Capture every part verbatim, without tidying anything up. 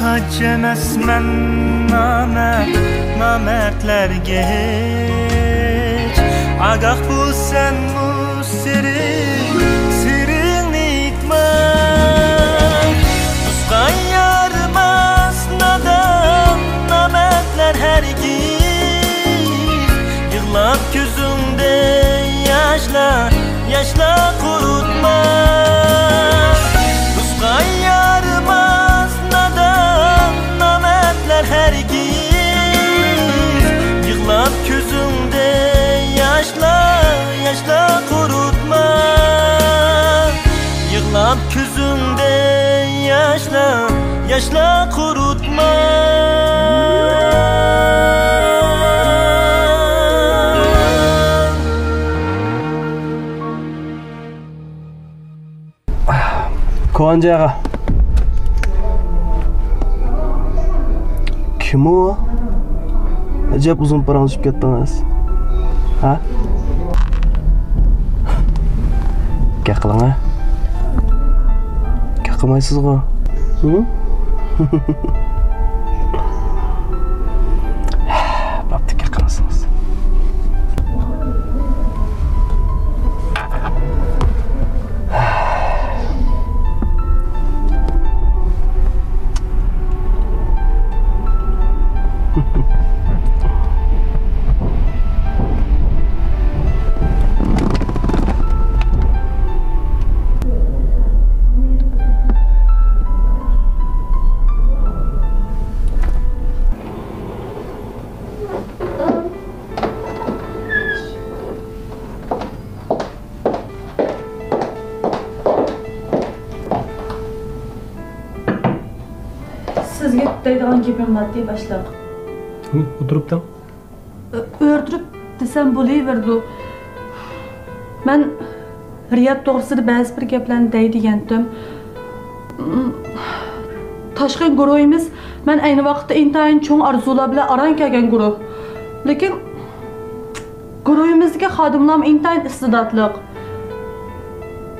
ئاچ ئەمەسمەن نامەرد، نامەردلەرگە ھېچ. ئاگاھ بول سەنمۇ سىرى، سىرىڭنى ئېيتما. تۇسقا يارىماس نادان، نامەردلەر ھەرگىز يىغلاپ كۆزۈڭدە ياشلار، ياشلار قۇرۇتما. تۇسقا يارىماس نادان، نامەردلەر ھەرگىز يىغلاپ كۆزۈڭدە ياشلار، ياشلار قۇرۇتما. يىغلاپ كۆزۈڭدە ياشلار، ياشلار قۇرۇتما. كوانجى ئاغا. كىم ئۇ؟ ئەجەب ئۇزۇن پاراڭلىشىپ كەتتىڭىز. ھە؟ گەپ قىلىڭ، ھە؟ گەپ قىلمايسىزغۇ؟ ھە؟ بوپتۇ، گەپ قىلمىسىڭىز. سىزگە دەيدىغان گېپىم بارتى، باشلىق. ھە، ئولتۇرۇپ دەڭ. ئۆ-، ئۆرتۈرۈپ دېسەم بولۇۋېرىدۇ. مەن رىياد توغرىسىدا بەزى بىر گەپلەرنى دەي دېگەنتىم. تاشقى گۇرۇھىمىز، مەن ئەينى ۋاقىتتا ئىنتايىن چوڭ ئارزۇلار بىلەن ئاران كەلگەن گۇرۇھ. لېكىن گۇرۇھىمىزدىكى خادىملارمۇ ئىنتايىن ئىستېداتلىق.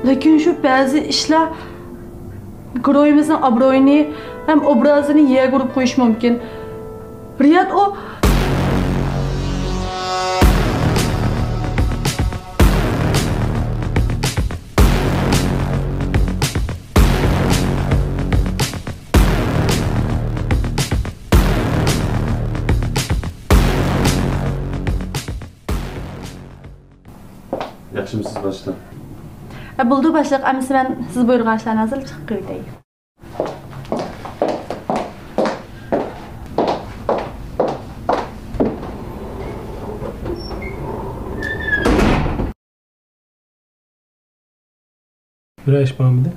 لېكىن شۇ بەزى ئىشلار گۇرۇھىمىزنىڭ ئابرۇيىنى ھەم ئوبرازىنى يەرگە ئۇرۇپ قويۇشى مۇمكىن. رىياد ئۇ. ياخشىمۇسىز باشلىق؟ ئە، بولدى باشلىق، ئەمىسە مەن سىز بۇيرۇغان ئىشلارنى ھازىرلا چىقىپ قىلىۋېتەي. بىرەر ئىش بارمىدى؟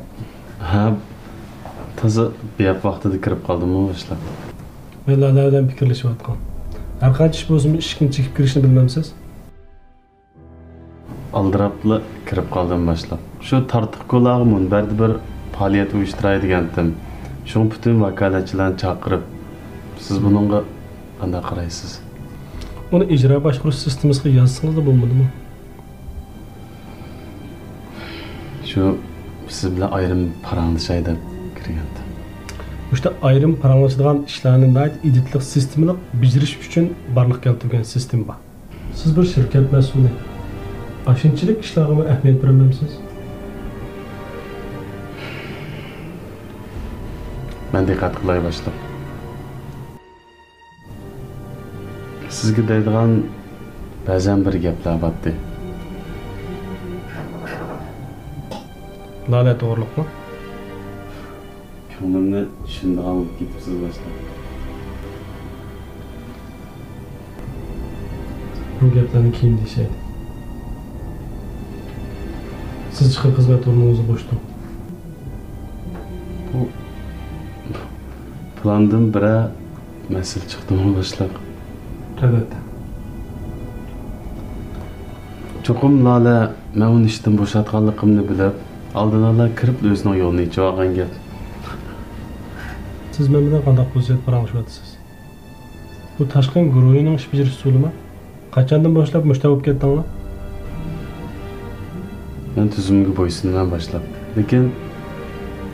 ھە، تازا بىئەپ ۋاقتىدا كىرىپ قالدىمغۇ باشلىق. مەن لالە بىلەن پىكىرلىشىۋاتقان. ھەرقانچە ئىش بولسىمۇ ئىشىكنى چېكىپ كىرىشنى بىلمەمسىز؟ ئالدىراپلا كىرىپ قالدىم باشلىق. شۇ تارتىق كولاغا مۇنبەردە بىر پائالىيەت ئۇيۇشتۇراي دېگەنتىم. شۇڭا پۈتۈن ۋاكالەتچىلەرنى چاقىرىپ، سىز بۇنىڭغا قانداق قارايسىز؟ ئۇنى ئىجرا باشقۇرۇش سىستېمىسىغا يازسىڭىزلا بولمىدىمۇ؟ شۇ سىز بىلەن ئايرىم پاراڭلىشاي دەپ كىرگەنتىم. مۇشۇنداق ئايرىم پاراڭلىشىدىغان ئىشلارنى ناھايىتى ئىدىتلىق سىستېمىلىق بېجىرىش ئۈچۈن بارلىققا كەلتۈرگەن سىستېما بار. سىز بىر شىركەت مەسئۇلى. ئاشۇنچىلىك ئىشلارغىمۇ ئەھمىيەت بېرەلمەمسىز؟ مەن دىققەت قىلاي باشلىق. سىزگە دەيدىغان بەزەن بىر گەپلەر بارتى. لالە توغرۇلۇقمۇ؟ كۆڭلۈمنى چۈشىنىدىغان بولۇپ كېتىپسىز باشلىق. بۇ گەپلەرنى كېيىن دېيىشەيلى. سىز چىقىپ خىزمەت ئورنىڭىزنى بوشىتىڭ. بۇ پىلاندىن بىرەر مەسىلە چىقتىمۇ باشلىق؟ ئەلۋەتتە. چوقۇم لالە مەن ئۇنى ئىشتىن بوشاتقانلىقىمنى بىلىپ، ئالدىن ئالا كىرىپلا ئۆزىنىڭ يولىنى ئېچىۋالغان گەپ. سىز مەن بىلەن قانداق خۇسۇسىيەتتە پاراڭلىشىۋاتىسىز؟ بۇ تاشقى گۇرۇھىنىڭ ئىش بېجىرىش ئۇسۇلىمۇ؟ قاچاندىن باشلاپ مۇشۇنداق بولۇپ كەتتىڭلار؟ مەن تۈزۈمگە بويسۇنىمەن باشلىق. لېكىن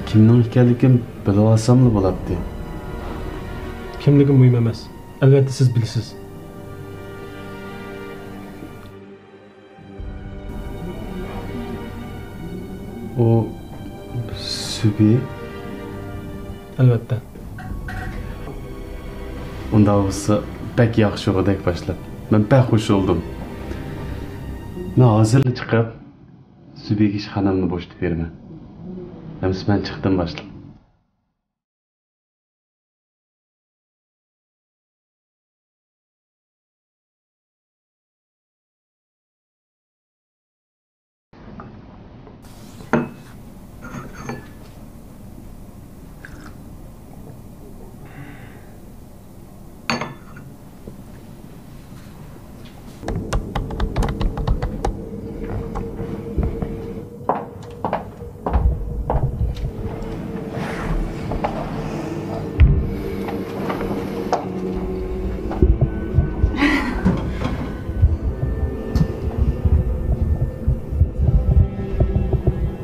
كىمنىڭ ئىكەنلىكىنى بىلىۋالساملا بولاتتى. كىملىكى مۇھىم ئەمەس. ئەلۋەتتە، سىز بىلىسىز. ئۇ سۈبى؟ ئەلۋەتتە. ئۇنداق بولسا، بەك ياخشى بولغۇدەك باشلىق. مەن بەك خۇش بولدۇم. مەن ھازىرلا چىقىپ، سۈبىگە ئىشخانامنى بوشىتىپ بېرىمەن. ئەمىسە مەن چىقتىم، باشلىق.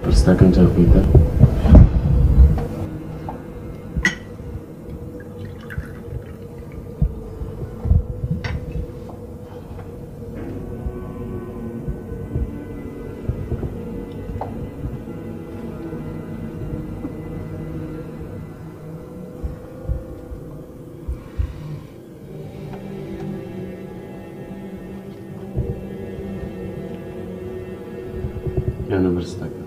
بىر ئىستاكان چاي قۇيۇڭ. يەنە بىر ئىستاكان.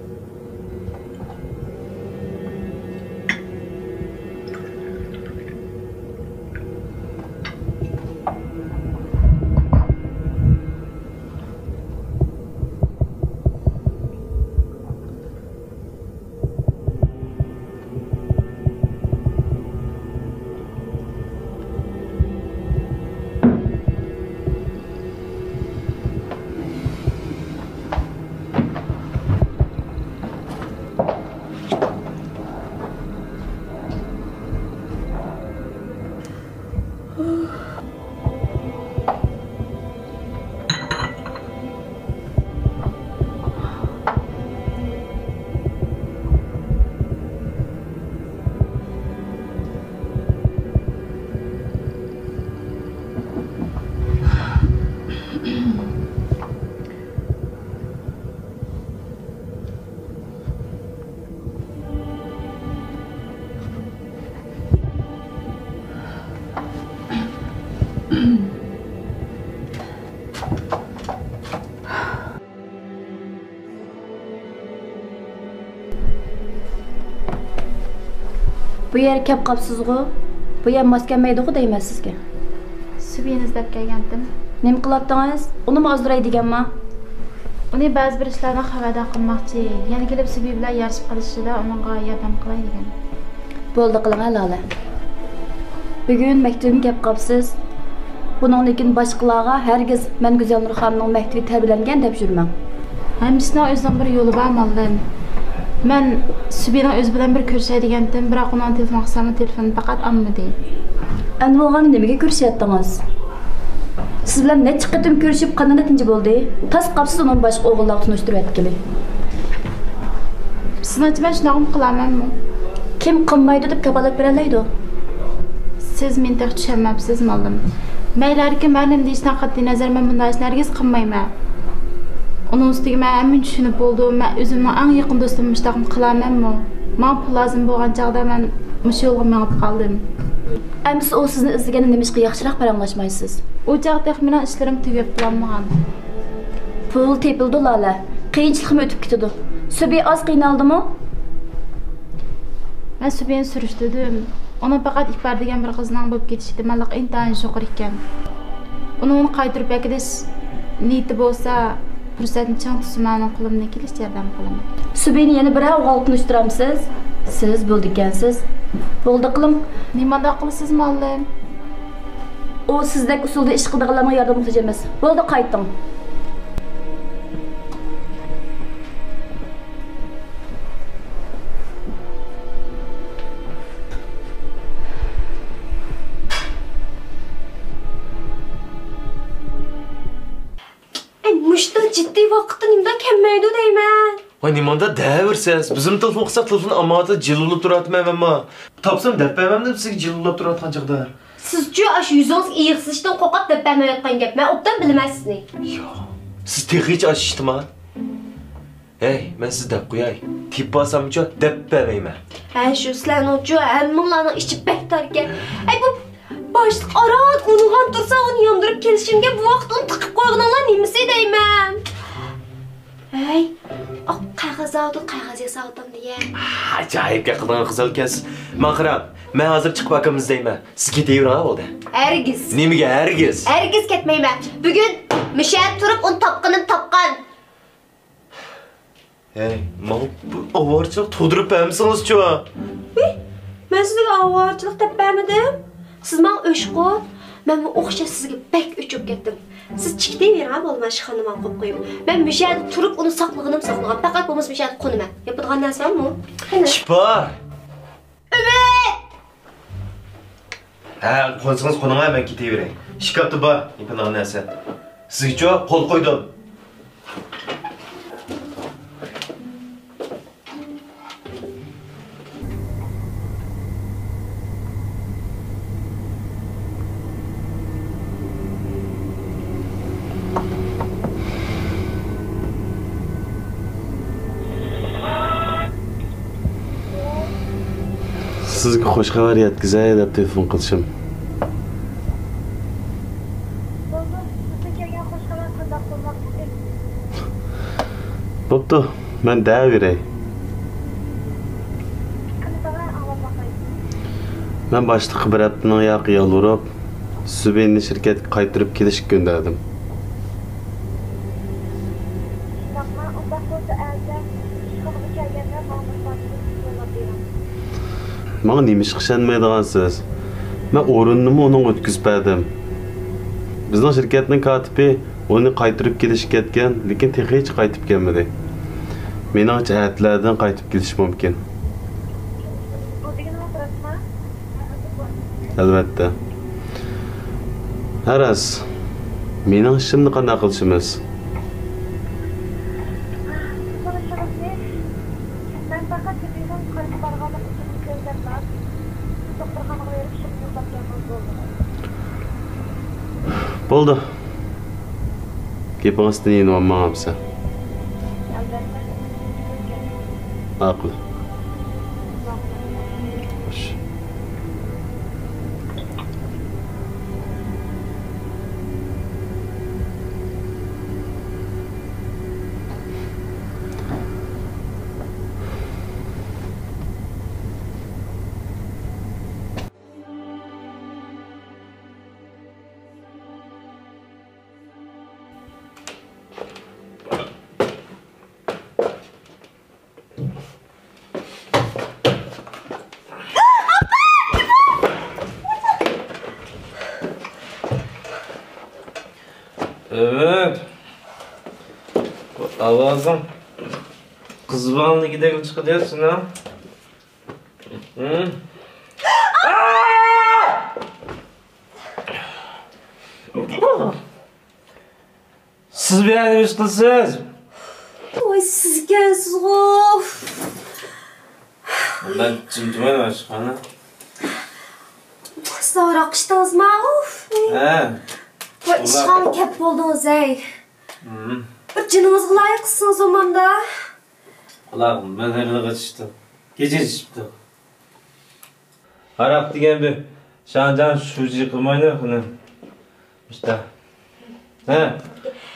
بۇ يەرگە كەپ قاپسىزغۇ؟ بۇ يەر ماس كەلمەيدىغۇ دەيمەن سىزگە. سۈبىنى ئىزدەپ كەلگەنتىم. نېمە قىلاتتىڭىز؟ ئۇنىمۇ ئازدۇراي دېگەنما؟ ئۇنى بەزى بىر ئىشلاردىن خەۋەردار قىلماقچى. يەنە كېلىپ سۈبى بىلەن يارىشىپ قېلىشىدا ئۇنىڭغا ياردەم قىلاي دېگەن. بولدى قىلىڭە لالە. بۈگۈن مەكتىۋىمگە كەپ قاپسىز. بۇنىڭدىن كېيىن باشقىلارغا ھەرگىز مەن گۈزەلنۇر خانىمنىڭ مەكتىۋى تەربىيەلەنگەن دەپ يۈرمەڭ. ھەممىسىنىڭ ئۆزىنىڭ بىر يولى بار، ماللىم. مەن سۈبىنىڭ ئۆزى بىلەن بىر كۆرۈشەي دېگەنتىم، بىراق ئۇنىڭ تېلېفون قىلساممۇ تېلېفونىنى پەقەت ئالمىدى. ئەمدى بولغاندا نېمىگە كۆرۈشۈۋەتتىڭىز؟ سىز بىلەن نەچچە قېتىم كۆرۈشۈپ قانداق نەتىجە بولدى؟ تاس قاپسىز ئۇنىڭ باشقا ئوغۇللارغا تونۇشتۇرۇۋەتكىلى. سىزنىڭچە مەن شۇنداقمۇ قىلارمەنمۇ؟ كىم قىلمايدۇ دەپ كاپالەت بېرەلەيدۇ؟ سىز مېنى تېخى چۈشەنمەپسىز، ماللىم. مەيلى ھەركىم ھەر نېمە دېيىشىدىن قەتئىينەزەر، مەن بۇنداق ئىشنى ھەرگىز قىلمايمەن. ئۇنىڭ ئۈستىگە مەن ھەممىنى چۈشىنىپ بولدۇم. مەن ئۆزۈمنىڭ ئەڭ يېقىن دوستۇمنى مۇشۇنداقمۇ قىلارمەنمۇ؟ ماڭا پۇل لازىم بولغان چاغدا مەن مۇشۇ يولغا مېڭىپ قالدىم. ئەمىسە ئۇ سىزنى ئىزدىگەندە نېمىشقا ياخشىراق پاراڭلاشمايسىز؟ ئۇ چاغ تېخى مېنىڭ ئىشلىرىم تۈگەپ بولالمىغان. پۇل تېپىلىدۇ، لالە. قىيىنچىلىقمۇ ئۆتۈپ كېتىدۇ. سۈبى ئاز قىينالدىمۇ؟ مەن سۈبىنى سۈرۈشتۈردۈم. ئۇنىڭ پەقەت ئىپار دېگەن بىر قىزنىڭ بولۇپ كېتىش ئېھتىماللىقى ئىنتايىن يۇقىرى ئىكەن. ئۇنىڭ ئۇنى قايتۇرۇپ ئەكېلىش نىيىتى بولسا، پۇرسەتنى چىڭ تۇتسا، مەن ئۇنىڭ قولۇمدىن كېلىشىچە ياردەم قىلىمەن. سۈبىنى يەنە بىرەر ئوغۇلغا تونۇشتۇرامسىز؟ سىز بولىدىكەنسىز. بولدى قىلىڭ. نېمانداق قىلىسىز، مۇئەللىم؟ ئۇ سىزدەك ئۇسۇلدا ئىش قىلىدىغانلارنىڭ ياردىمىگە موھتاج ئەمەس. بولدى، قايتىڭ. ئەي، مۇشۇنداق جىددىي ۋاقىتتا نېمىنداق كەلمەيدۇ دەيمەن. ۋاي، نېمانداق دەۋەرسىز؟ بىزمۇ تېلېفون قىلساق، تېلېفون ئامانىتى جىلۋىلاپ تۇراتتىمەن مەنمۇ. تاپسام دەپ بەرمەمدىم سىزگە جىلۋىلاپ تۇرۇۋاتقان چاغدا. سىزچۇ ئاشۇ يۈزىڭىزگە ئېغىر سېلىشتىن قورقۇپ دەپ بەرمەيۋاتقان گەپمۇ؟ ئوبدان بىلىمەن سىزنى. يا، سىز تېخىچە ئاشۇشتىما؟ ھەي، مەن سىزگە دەپ قوياي. تېپىپ ئالسامچۇ دەپ بەرمەيمەن. ھە، شۇ سىلەرنىڭچۇ ھەممىڭلارنىڭ ئىچى بەك تاركەن. ئەي، بۇ باشلىق ئاران ئۇنىغان تۇرسا، ئۇنى ياندۇرۇپ كېلىشىمگە بۇ ۋاقىت ئۇنى تىقىپ قويغىنىڭلار نېمىسى دەيمەن؟ ھەي، ئاق قەغەز ئالدى، قەغەز ياساۋاتام دېگەن. ئاجايىپ گەپ قىلىدىغان قىز ئىكەنسىز. ماڭ قاراڭ، مەن ھازىر چىقىپ ئاكامنى ئىزدەيمەن. سىز كېتىۋېرىڭ بولدى. ھەرگىز. نېمىگە ھەرگىز؟ ھەرگىز كەتمەيمەن. بۈگۈن مۇشۇ يەردە تۇرۇپ ئۇنى تاپقىنىم تاپقان. ھەي، ماڭا بۇ ئاۋارىچىلىق تۇغدۇرۇپ بەرمىسىڭىزچۇ؟ ھى، مەن سىزگە ئاۋارىچىلىق دەپ بەرمىدىم. سىز ماڭا ئۆچقۇن. مەنمۇ ئوخشاش سىزگە بەك ئۆچۈپ كەتتىم. سىز چىقىۋېرىڭ، بولما ئىشخانىنى ماڭا قويۇپ قويۇڭ. مەن مۇشۇ يەردە تۇرۇپ ئۇنى ساقلىغىنىم ساقلىغان. پەقەت بولمىسا مۇشۇ يەردە قونىمەن. ياپىدىغان نەرسە بارمۇ؟ قېنى؟ ئىش بار. ئۈمىد! ھە، قونسىڭىز قونۇڭ، مەن كېتىۋېرەي. ئىشكاپتا بار يېپىنغان نەرسە. سىزگىچۇ؟ قول قويدۇم. سىزگە خوش خەۋەر يەتكۈزەي دەپ تېلېفون قىلىشىم. بولدى، سىزدىن كەلگەن خوش خەۋەر قانداق بولماقچىدى؟ بوپتۇ، مەن دەۋېرەي. قېنى دەۋە، ئاڭلاپ باقاي. مەن باشلىققا بىر ھەپتىنىڭ ياقى يالۋۇرۇپ، سۈبىننى شىركەتكە قايتۇرۇپ كېلىشكە كۆندەردىم. شۇنداقمۇ؟ ئۇنداق بولسا ئەتە ئىشخانىغا كەلگەندە ماڭا بىر پارچە يوللاپ بېرىڭ. ماڭا نېمىشقا ئىشەنمەيدىغانسىز؟ مەن ئورنىنىمۇ ئۇنىڭغا ئۆتكۈزۈپ بەردىم. بىزنىڭ شىركەتنىڭ كاتىپى ئۇنى قايتۇرۇپ كېلىشكە كەتكەن، لېكىن تېخىچە قايتىپ كەلمىدى. مېنىڭچە ئەتىلەردىن قايتىپ كېلىشى مۇمكىن. بۇ دېگىنىڭىز راستمۇ؟ ئەلۋەتتە. ھە راست. مېنىڭ ئىشىمنى قانداق قىلىشىمىز؟ قىلىشىڭىزنى مەن پەقەت سۈبىنىڭ قايتىپ بارغانلىقىنى كۆزلەپلا، سىز دوختۇرخانىغا بېرىپ شۇنى يوقلاپ كەلسىڭىز بولدىغۇ. بولدى. گېپىڭىزدىن يېنىۋالماڭ ئەمىسە. ئەلۋەتتە. ماقۇل. خوش. ئۈمىد، بۇ ئاۋازىڭ قىز بالىنىڭكىدەكلا چىقىدۇ سېنىڭ. ھىم؟ سىز بۇ يەردە نېمە ئىش قىلىسىز؟ ۋاي، سىزكەنسىزغۇ. مەن جىم تۇرمايمەن ئىشخانا. سىز ھاراق ئىچتىڭىزما؟ ئۇف. ھە. ۋاي، ئىشخانىغا كەپ بولدىڭىز ھەي. ھىم. بىر جېنىڭىزغا لايىق قىلسىڭىز بولمامدا؟ قۇلاق، مەن ھېلىغىچە ئىچتىم. كېچىچە ئىچىپتىم. ھاراق دېگەن بىر شاڭجاڭ شۇجى قىلمايدۇ، خېنىم. مۇشتا. ھە؟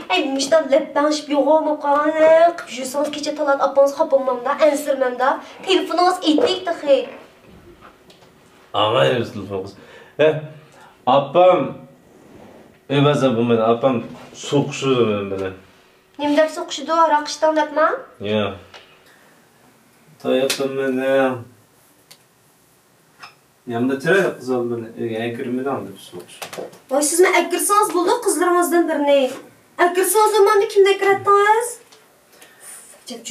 ئەي، مۇشتا لەپپەڭشىپ يوغان بولۇپ قالغان، قىپ يۈرسىڭىز كېچە تالات ئاپىڭىز خاپا بولمامدا، ئەنسىرىمەمدا. تېلېفونىڭىز ئېيتىك تېخى. ئاڭا ئېرىز تېلېفون قىلسا. ھە، ئاپام، ئۆي بەرسە بولمايدۇ، ئاپام سوقۇشىدۇ مېنىڭ بىلەن. نېمە دەپ سوقۇشىدۇ؟ ھاراق ئىچتىڭ دەپما؟ ياق. توي قىلمىدىم. يا، مۇنداق چىرايلىق قىز بولدى، مېنى ئۆيگە ئەكىرمىدىڭ دەپ سوقۇش. ۋاي، سىزمۇ ئەكىرسىڭىز بولدى قىزلىرىڭىزدىن بىرىنى. ئەكىرسىڭىز بولمامدۇ، كىمنى ئەكىرەتتىڭىز؟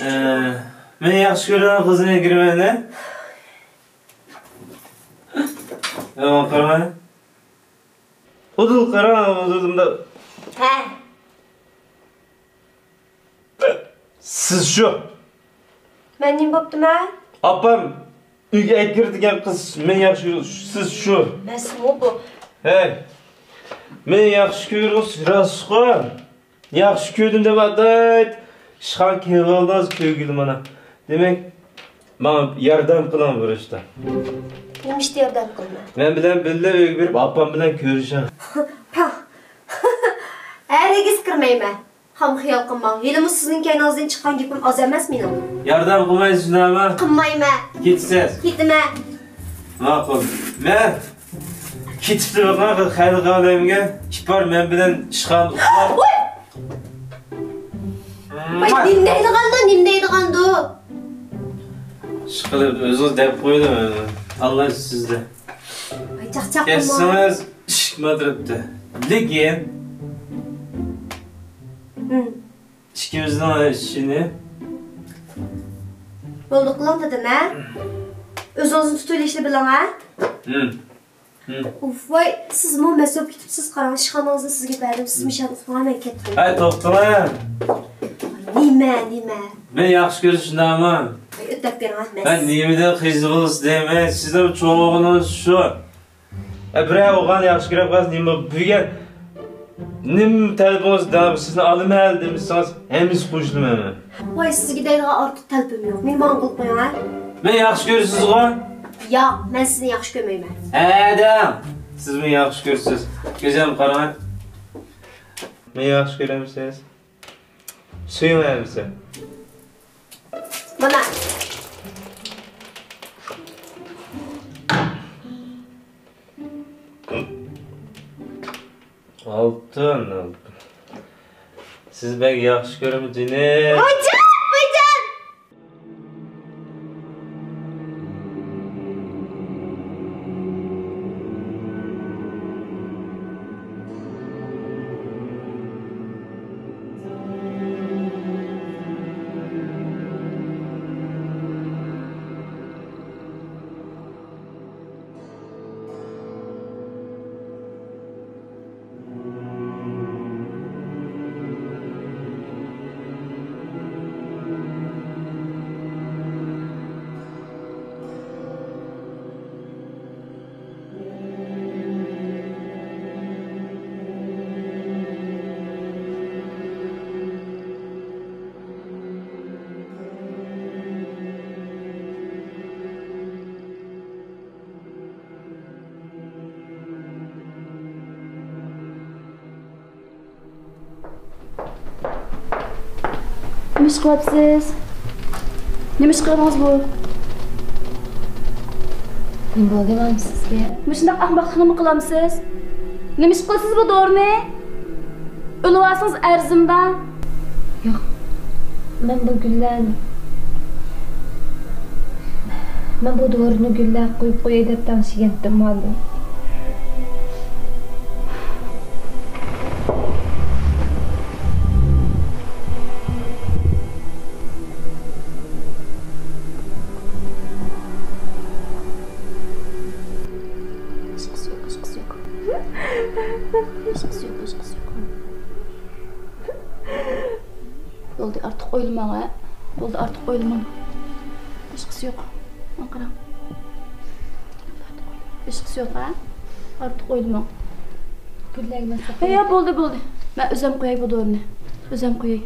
ئە، مەن ياخشى كۆرىدىغان قىزنى ئەكىرىمەن، ھە؟ يامان قارىماي. ئۇدۇل قاراڭ، ئۇدۇل مۇنداق. ھە. سىز شۇ. مەن نېمە بوپتىمەن؟ ئاپام ئۆيگە ئەكىر دېگەن قىز، مەن ياخشى، سىز شۇ. مەسىلىمۇ بۇ. ھەي، مېنى ياخشى كۆرگۈسى راستقۇ؟ ياخشى كۆردۈم دەپ ئاتايت. ئىشخانىغا كېلىۋالدىڭىز كۆرگىلى مانا. دېمەك، ماڭا ياردەم قىلىڭ بۇ ئىشتا. نېمە ئىشتا ياردەم قىلىمەن؟ مەن بىلەن بىللە ئۆيگە بېرىپ ئاپام بىلەن كۆرۈشۈڭ. پاھ. ھەرگىز كىرمەيمەن. خام خىيال قىلماڭ. ھېلىمۇ سىزنىڭ كەينىڭىزدىن چىققان گېپىم ئاز ئەمەس مېنىڭ. ياردەم قىلمايسىز شۇنداقمۇ؟ قىلمايمەن. كېتىسىز؟ كېتىمەن. ماقۇل. مەن كېتىپ تۇرۇڭ، خەير قىلىمەن. ئىپار مەن بىلەن ئىشخانىدا ئۇخلاپ. ۋاي! ۋاي، نېمە دەيدىغاندۇ، نېمە دەيدىغاندۇ؟ ئىشقىلىپ ئۆزىڭىز دەپ قويدۇم. ئاللا سىزدە. ۋاي، چاقچاق قىلما. كەتسىڭىز ئىشىكمۇ ئەتراپتا. لېكىن ھىم. ئىككىمىزنىڭ ئىشىنى. بولدى، قىلىڭ دېدىم ھە. ئۆزىڭىزنى تۇتۇۋېلىشنى بىلىڭ ھە. ھىم. ھىم. ئۇف، ۋاي، سىزمۇ مەست بولۇپ كېتىپسىز، قاراڭ، ئىشخانىڭىزنى سىزگە بەردىم، سىزمۇ شۇ يەردە ئۇخلاڭ، مەن كەتتىم. ھەي، توختىڭە. نېمە، نېمە؟ مېنى ياخشى كۆرىسىز شۇنداقمۇ؟ ۋاي، ئۆتەپ بېرىڭ ھە، مەن. مەن نېمىدىن قىزىق بولىسىز دەيمەن، سىزنىڭ چوڭ بولغىنىڭىز شۇ. ئە، بىرەر ئوغلان ياخشى كۆرۈپ قالسا، نېمە بۈگۈن نېمە تەلىپىڭىز دەپ سىزنى ئالىمەن دېمىسىڭىز، ھەممىسى قوشۇلىمەن مەن. ۋاي، سىزگە دەيدىغان ئارتۇق تەلىپىم يوق. مېنى ماڭا قىلىپ قويۇڭ ھە. مېنى ياخشى كۆرىسىزغۇ؟ ياق، مەن سىزنى ياخشى كۆرمەيمەن. ھە دەڭ، سىز مېنى ياخشى كۆرىسىز. كۆزۈمگە قاراڭ. مېنى ياخشى كۆرەمسىز؟ سۆيۈڭ ھەممىسى. مانا. ئالتۇن، ئالتۇن. سىز بەك ياخشى كۆرىمەن جېنىم. ۋايجان، ۋايجان! نېمە ئىش قىلىۋاتىسىز؟ نېمە ئىش قىلدىڭىز بۇ؟ نېمە بولدى ماما سىزگە؟ مۇشۇنداق ئەخمەقلىقنىمۇ قىلامسىز؟ نېمە ئىش قىلىسىز بۇ دورىنى؟ ئۆلۈۋالسىڭىز ئەرزىمدا. ياق، مەن بۇ گۈللەرنى، مەن بۇ دورىنى گۈللەرگە قۇيۇپ قوياي دەپ تەڭشىگەنتىم ماندۇ. ھېچقىسى يوق، ھېچقىسى يوق. ھېچقىسى يوق، ھېچقىسى يوق. بولدى، ئارتۇق ئويلىماڭ، ھە؟ بولدى، ئارتۇق ئويلىماڭ. ھېچقىسى يوق. ماڭا قاراڭ. ھېچقىسى يوق، ھە؟ ئارتۇق ئويلىماڭ. گۈللەرگە مەن ساقلاپ، يا، بولدى، بولدى. مەن ئۆزۈم قوياي بۇ دورىنى. ئۆزۈم قوياي.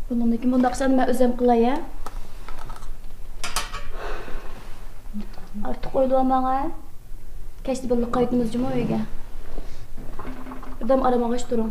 بۇنىڭدىن كېيىن بۇنداق ئىشلارنى مەن ئۆزۈم قىلاي، ھە؟ ئارتۇق ئويلىۋالماڭ، ھە؟ كەچتە بىللە قايتىمىز جۇمۇ ئۆيگە. بىردەم ئارام ئالغاچ تۇرۇڭ.